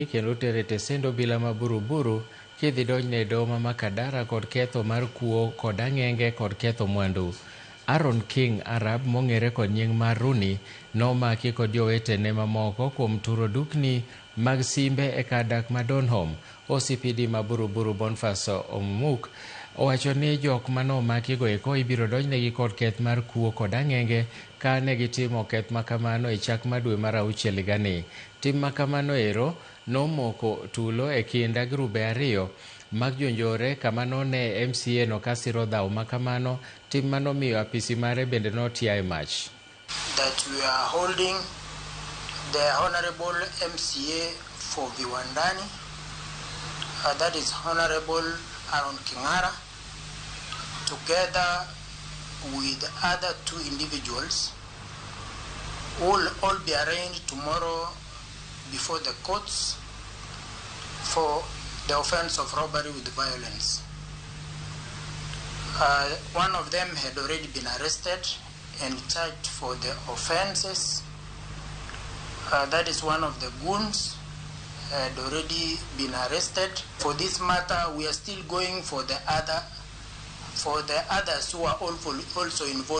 Kendo tere e tesend obila ma Buruburu kidhi donjne e doho ma Makadara kod ketho mar kuo kod ang'enge kod ketho mwandu. Aaron King Arab mong'ere kod nying mar Rooney nomaki kod jowetene mamoko kuom turo dukni mag simbe e kar dak ma Donholm. OCPD ma Buruburu Boniface Omuk owacho ni jok manomaki go eko ibiro donjnegi kod keth mar kuo kod ang'enge ka ne gitimo keth makamano e chak mar dwe mar auchiel higani. Tim makamano ero nomoko tulo e kind grube ariyo mag jonjore kama none MCA no kasiro dhaw makamano, tim manomiyo apisi mare bende notia e mach. That we are holding the Honorable MCA for Viwandani, that is Honorable Aaron Kingara, together with other two individuals, who will all be arraigned tomorrow before the courts for the offense of robbery with violence. One of them had already been arrested and charged for the offenses. That is one of the goons had already been arrested. For this matter, we are still going for the others who are also involved.